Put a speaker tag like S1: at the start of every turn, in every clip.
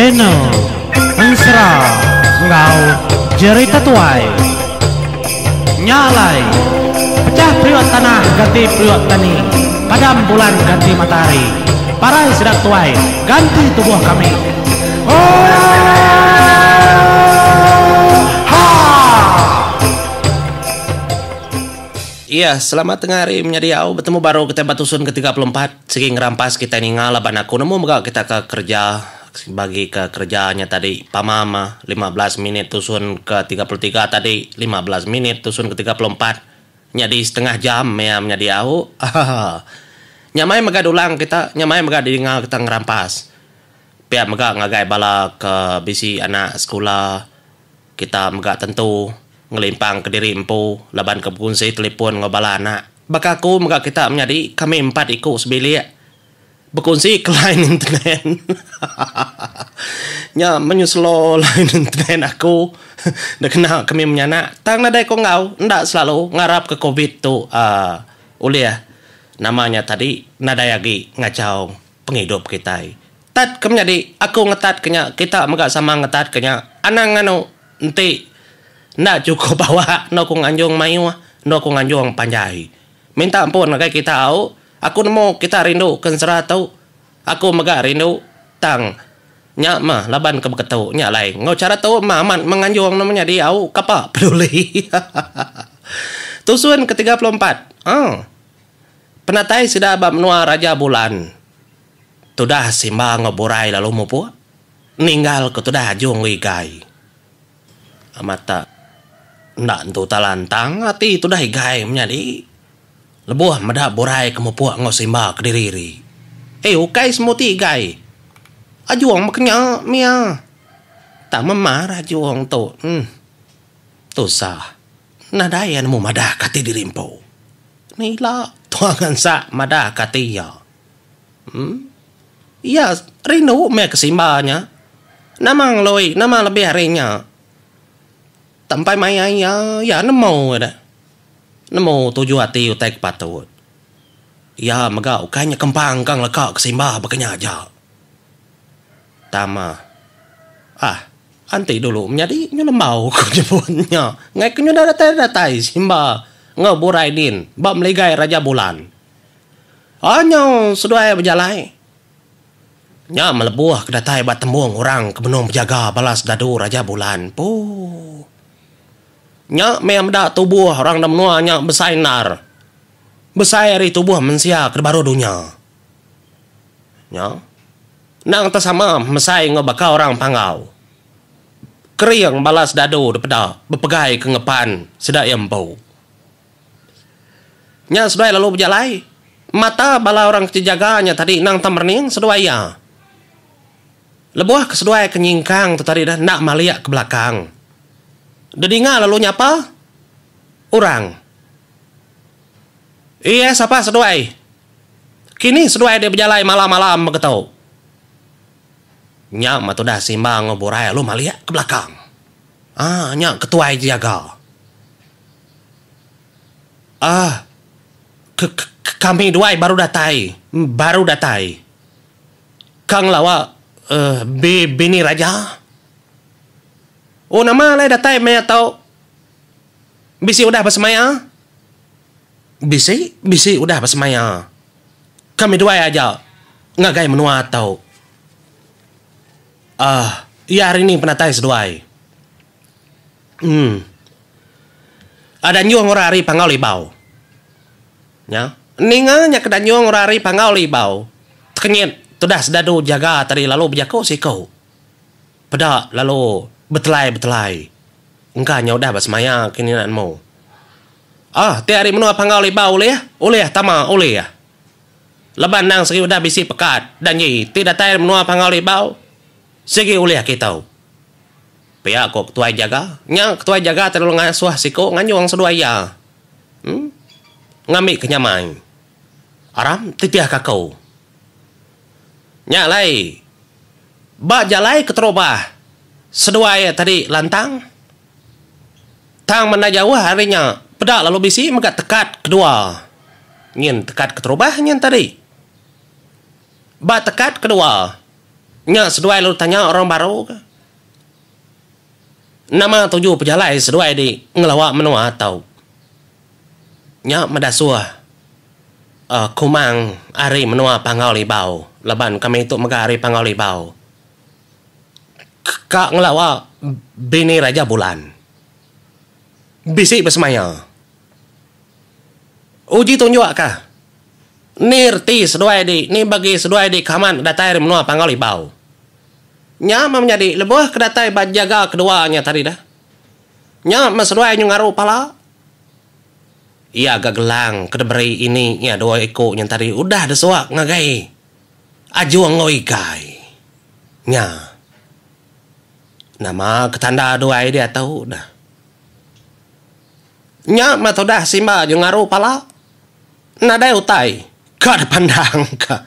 S1: Channel Ensera enggau Jerita Tuai. Nya alai, pecah periuk tanah ganti periuk tani, padam bulan ganti matahari, parai sida tuai ganti tubuh kami. Oohaa!
S2: Iya, selamat tengah hari menyadi au betemu baru kitai ba tusun ke 34 sigi ngerampas kitai ninga laban aku nemu mega kita ke kereja bagi ke kereja nya tadi pama mah 15 minit tusun ke 33 tadi 15 minit tusun ke 34 nyadi setengah jam meh menyadi au haha nyamai mega dulang kita nyamai mega didinga kita ngerampas pia mega ngagai bala ke bisi anak sekula. Kita mega tentu ngelimpang kediri empu laban ke bekunsi telefon enggau bala anak. Baka aku mega kita menyadi kami empat iku sebilik bekunsi ke line internet. Nya menyuh slow line internet aku dikena kami menyanak. Tang nadai ku enggau enda selalu ngarap ke covid tu uhh ulih nama nya tadi nadai agi ngachau pengidup kitai. Tat ke menyadi, aku ngetat ke nya, kita mega sama ngetat ke nya. Anang nganu enti enda chukup awak enda ku nganjung mayuh, enda ku nganjung panjai. Minta ampun ngagai kita au, aku nemu kita rindu ke ensera tu. Aku mega rindu tang nya mah laban ke beketu nya alai. Enggau chara tu mah amat menganjung ne menyadi au kapa peduli. Tusun ke 34. Aa. Penatai sida ba menua Raja Bulan. Tudah Simba enggau Burai lalu mupuk ninggal ke tudah Ajung enggau Igai. Amat tak enda entu tak lantang ati tudah Igai menyadi lebuh meda Burai ke mupuk enggau Simba kediri ri. Eh ukai semuti Igai. Ajung baka nya mia. Tak memar Ajung tu. Emm. Tusah. Nadai iya nemu madah ke ati diri empu. Ni ila tuang ngansak madah ke ati iya. Em. Iya rindu meh ke Simba nya. Nama ngelui, nama lebih ari nya. Tampai maya iya, iya nemu ida. Nemu tuju ati utai ke patut. Iya mega ukai nya kempang ka ngeleka ke Simba baka nya aja. Tama. Ah, anti dulu menyadi nyu lembau ku nyebut nya. Ngai ke nyudah datai-datai Simba enggau Burai din ba meligai Raja Bulan. Anyau seduai bejalai. Nya melebuh ke datai ba tembung orang ke benung bejaga bala sedadu Raja Bulan. Pooh. Nya meh meda tubuh orang da menua nya besai endar. Besai ari tubuh mensia ke baruh dunya. Nya. Endang te sama mesai enggau baka orang Panggau. Kering bala sedadu dipeda bepegai ke ngepan sida iya empu. Nya seduai lalu bejalai. Mata bala orang ke jejaga nya tadi endang tau merening seduai iya. Lebuh ke seduai ke nyingkang tu tadi dah enda malik ke belakang. Dedinga lalu nyapa orang. Iya sapa seduai? Kini seduai deh bejalai malam-malam begitu. Nya mah tudah Simba enggau Burai lalu malik ke belakang. Aa nya ketuai jejaga. Ah. Ke kami duai baru datai, baru datai. Ka ngelawa uhh bi bini raja. Oh nama alai datai maya tu? Bisi udah besemaya? Bisi, bisi udah besemaya. Kami duai aja ngagai menua tu. Ah, iya hari ni penatai seduai. Emm. Ada nyung orang ari Panggau Libau. Nya. Ninga nya ke danyung orang ari Panggau Libau. Tekenyit tudah sedadu jaga tadi lalu bejaku siku. Peda lalu betelai-betelai. Engka nya udah ba semaya kini enda nemu. Ah, ti ari menua Panggau Libau ulih? Ulih tama ulih. Laban endang sigi udah bisi pekat danji ti datai ari menua Panggau Libau sigi ulih kitu. Pia ko ketuai jaga. Nya ketuai jaga ti lalu ngasuh siku nganjung seduai iya. Em. Ngambi ke nyamai. Aram titih ka aku. Nya alai ba jalai keterubah seduai iya tadi lantang. Tang menda jauh ari nya peda lalu bisi mega tekat kedua. Nyin tekat keterubah nyin tadi. Ba tekat kedua. Nya seduai lalu tanya orang baru ka. Nama tuju pejalai seduai di ngelawa menua tu? Nya meda suah Kumang ari menua Panggau Libau laban kami tu mega ari Panggau Libau ka ngelawa bini Raja Bulan. Bisi besemaya. Uji tunjuk ka ni reti seduai di ni bagi seduai di ke amat datai ari menua Panggau Libau. Nya meh menyadi lebuh ke datai ba jaga kedua nya tadi dah. Nya meh seduai nyu ngaru pala. Iya ga gelang ke diberi ini iya dua iku nya tadi udah desuak ngagai Ajung enggau Igai. Nya. Nama ke tanda duai diatu dah. Nya meh tudah Simba nyu ngaru pala. Nadai utai ka dipandang ka.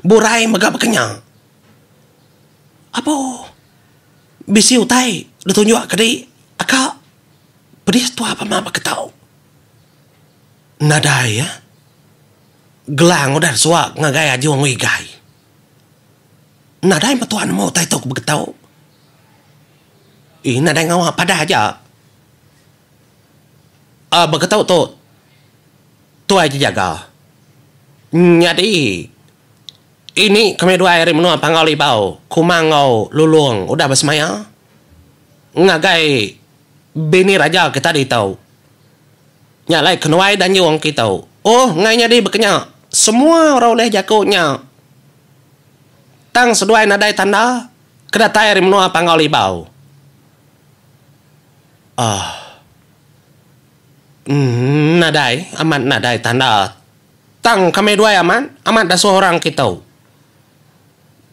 S2: Burai mega baka nya. Apo bisi utai ditunjuk ke di aka. Pedis tua pama baka tau. Nadai iya. Gelang udah suak ngagai Ajung Igai. Nadai metua nemu utai tu ke begetau. Ih nadai ngawa padah aja. Aaa begetau tu tuai jejaga. Nyadi ini kami duai ari menua Panggau Libau, Kumang enggau Lulong udah besemaya ngagai Bini raja kita ditu. Nya alai kenuai danjung kitu. Oh enggai nyadi bekenya. Semua orang ulih jaku nya. Tang seduai nadai tanda ke datai ari menua Panggau Libau. Aah. Nadai, amat nadai tanda. Tang kami duai amat, amat dasuh orang kitu.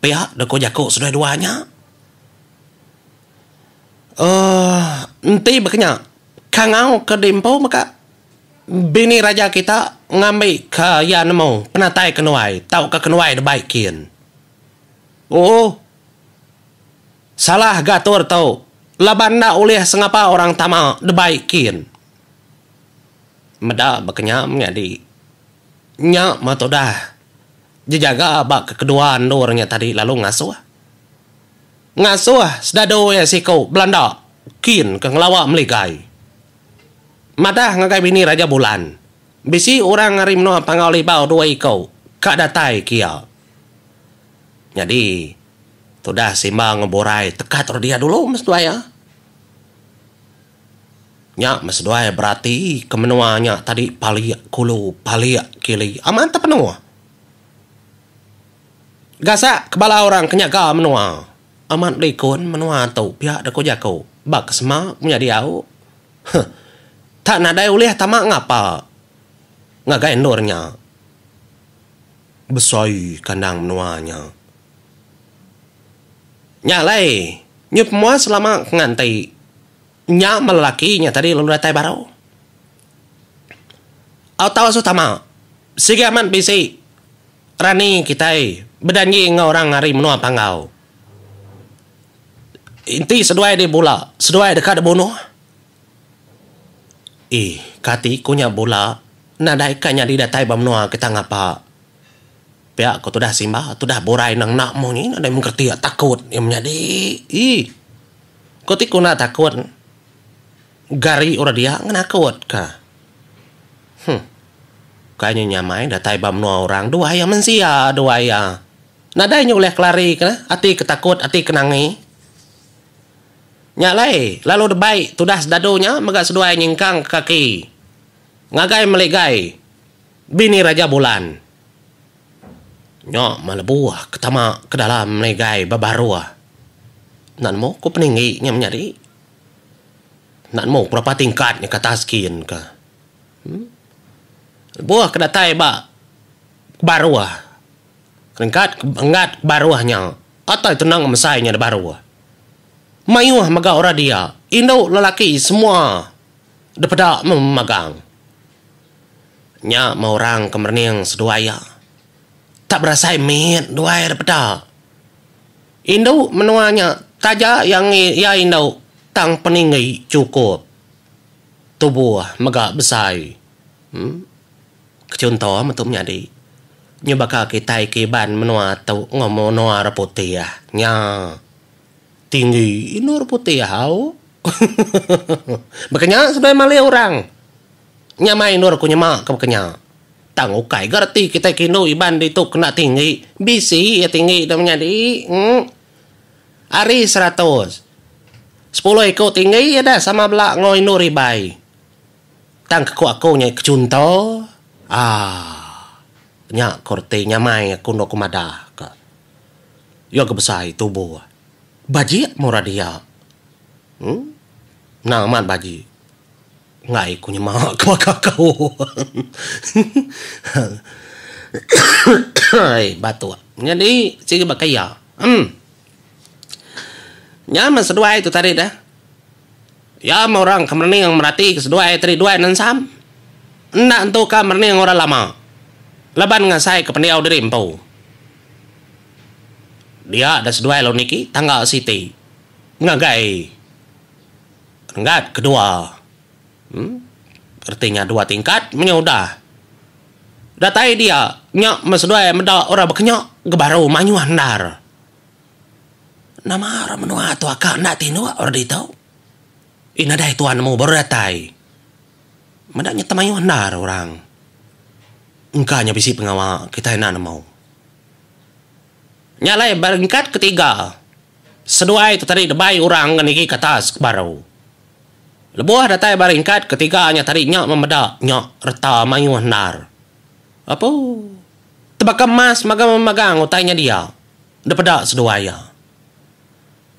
S2: Pia deka jaku seduai dua nya. Uhh enti baka nya kangau ke diempu mega bini raja kita ngambi ka iya nemu penatai kenuai tauka kenuai da bai kin. Ooh salah ga atur tu laban enda ulih sengapa orang tama da bai kin. Meda baka nya menyadi nya meh tudah jejaga ba kedua endur nya tadi lalu ngasuh. Ngasuh sedadu iya siku belanda kin ke ngelawa meligai. Madah ngagai bini Raja Bulan, bisi orang ari menua Panggau Libau dua iku ka datai kia. Nyadi, tudah Simba enggau Burai tekat orang dia dulu meh seduai iya. Nya meh seduai berati ke menua nya tadi palik kulu palik kili amat tepenuh. Gasak ke bala orang ke nyaga menua. Amat likun menua tu pia deka jaku ba ke sema menyadi au. Huh. Tak nadai ulih tama ngapa ngagai endur nya. Besai kandang menua nya. Nya alai nyu pemuas lama ke nganti nya meh lelaki nya tadi lalu datai baru. Au tau asuh tama sigi amat bisi. Rani kitai bedanji enggau orang ari menua Panggau. Enti seduai di bula, seduai deka dibunuh. Ih, kati ku nya bula, nadai ka nyadi datai ba menua kita ngapa. Pia ku tudah Simba, tudah Burai nang enda munyi nadai mengkerti takut iya menyadi. Ih. Ku ti ku enda takut. Gari orang dia ngenakut ka. Huh. Kai nya nyamai datai ba menua orang dua iya mensia dua iya. Nadai nya ulih kelari ke ati ke takut ati ke nangi. Nya alai lalu debai tudah sedadu nya mega seduai nyingkang ke kaki ngagai meligai bini Raja Bulan. Nya meh lebuh ke tama ke dalam meligai ba baruh. Enda nemu ku peninggi nya menyadi. Enda nemu berapa tingkat nya ke atas kin ka. Lebuh ke datai ba baruh ringkat enggat baruh nya atai tenang mesai nya da baruh. Mayuh mega orang dia indu lelaki semua da peda memagang. Nya meh orang ke merening seduai iya. Tak berasai mit duai da peda. Indu menua nya taja iya iya indu tang peninggi chukup. Tubuh mega besai. Em. Ke chunto metu menyadi. Nyu baka kitai ke Iban menua tu enggau menua orang putih. Nya. Tinggi indu orang putih au. Baka nya seduai malih orang. Nya mai endur ku nyema ke baka nya. Tang ukai ga reti kitai ke indu Iban ditu kena tinggi. Bisi iya tinggi da menyadi. Ari 110 iku tinggi iya dah sama bela enggau indu ribai. Tang ke ku aku nya ke chunto aaa nya ko reti nyamai aku endo ku madah ka. Iya ke besai tubuh. Bajik murah dia. Em endang amat bajik. Enggai ku nyema ke baka aku. Ai batuk. Nyadi sigi baka iya. Em. Nya meh seduai tu tadi deh. Iya meh orang ke merening meratika seduai tadi duai nensam. Enda entuka merening orang lama laban ngasaika pendiau diri empu. Dia da seduai lalu niki tangga siti ngagai renggat kedua. Em reti nya dua tingkat menya udah. Datai dia nya meh seduai meda orang bekenya ga baru mayuh endar. Nama orang menua tu aka enda tinduk orang ditu. Ih nadai tuan nemu baru datai. Meda nya temayuh endar orang. Engka nya bisi pengawa kitai enda nemu. Nya alai ba ringkat ketiga seduai tu tadi debai orang ngan niki ke atas ke baru. Lebuh datai ba ringkat ketiga nya tadi nya memeda nya reta mayuh endar. Apu. Tebaka emas magang-magang utai nya dia. Depeda seduai iya.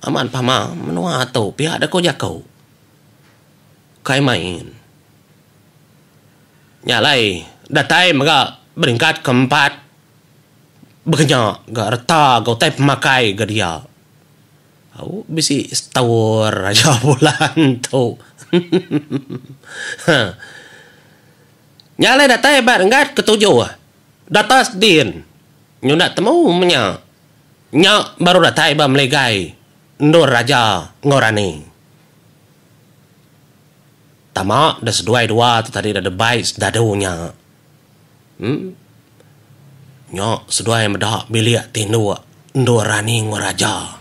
S2: Amat pama menua tu pia deh ko jaku. Kai main. Nya alai datai mega beringkat ke empat bekenya ga reta ga utai pemakai ga dia. Au bisi stor aja bulan tu. Nya alai datai ba renggat ke tujuh datas din. Nyunda temu menya. Nya baru datai ba meligai endur raja enggau rani. Tama da seduai dua tu tadi da debai sedadu nya. Em. Nya seduai meda bilik ti endur endur rani enggau raja.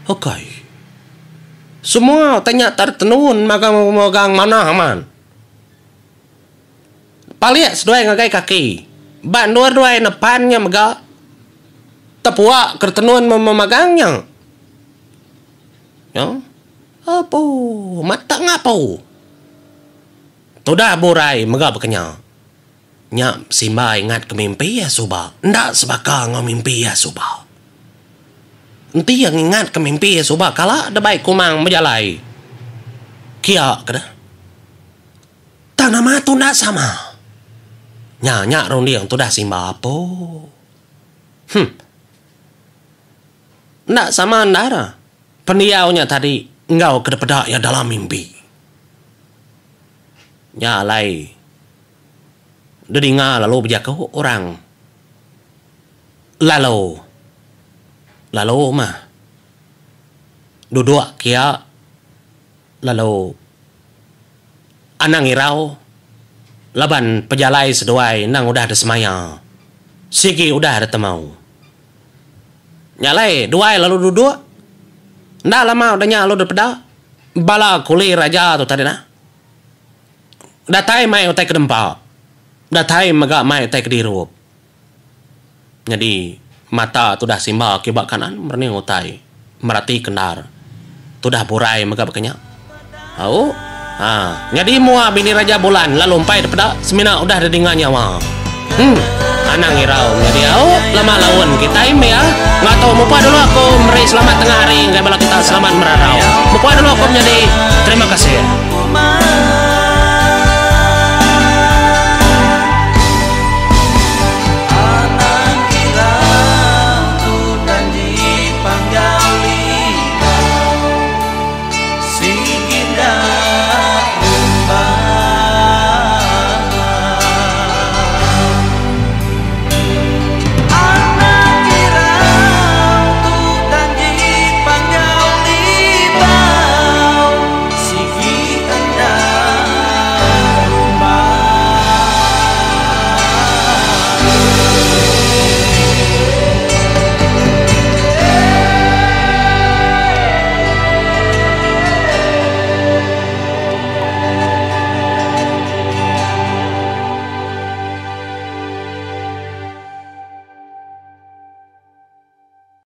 S2: Ukai. Semua utai nya tertenun magang-magang manah amat. Palik seduai ngagai kaki. Ba endur duai nepan nya mega tepua ke tenun memagang nya. Nya. Apu, matak ngapu. Tudah burai mega bekenya. Nya Simba ingat ke mimpi iya suba enda sebaka enggau mimpi iya suba. Enti iya ngingat ke mimpi iya suba kala debai Kumang bejalai kia ke deh. Tang nama tu enda sama. Nya nya runding tudah Simba apo. Huh. Enda sama endar pendiau nya tadi enggau ke dipeda iya dalam mimpi. Nya alai dedinga lalu bejaku orang lalu lalu mah duduk kia. Lalu anang irau laban pejalai seduai endang udah disemaya, sigi udah ditemu. Nya alai duai lalu duduk, enda lama udah nya lalu dipeda bala kuli raja tu tadi nah. Datai mai utai ke dempa, datai mega mai utai ke dirup. Nyadi mata tudah simba kiba kanan merening utai merati ke endar. Tudah burai mega baka nya. Au. Ha. Nyadi mua bini Raja Bulan lalu empai dipeda semina udah didinga nyawa. Em. Anang irau menyadi au lama laun kitai meh ya. Enggau tu mupa dulu aku meri selamat tengah hari ngagai bala kita selamat merarau. Mupa dulu aku menyadi. Terima kasih.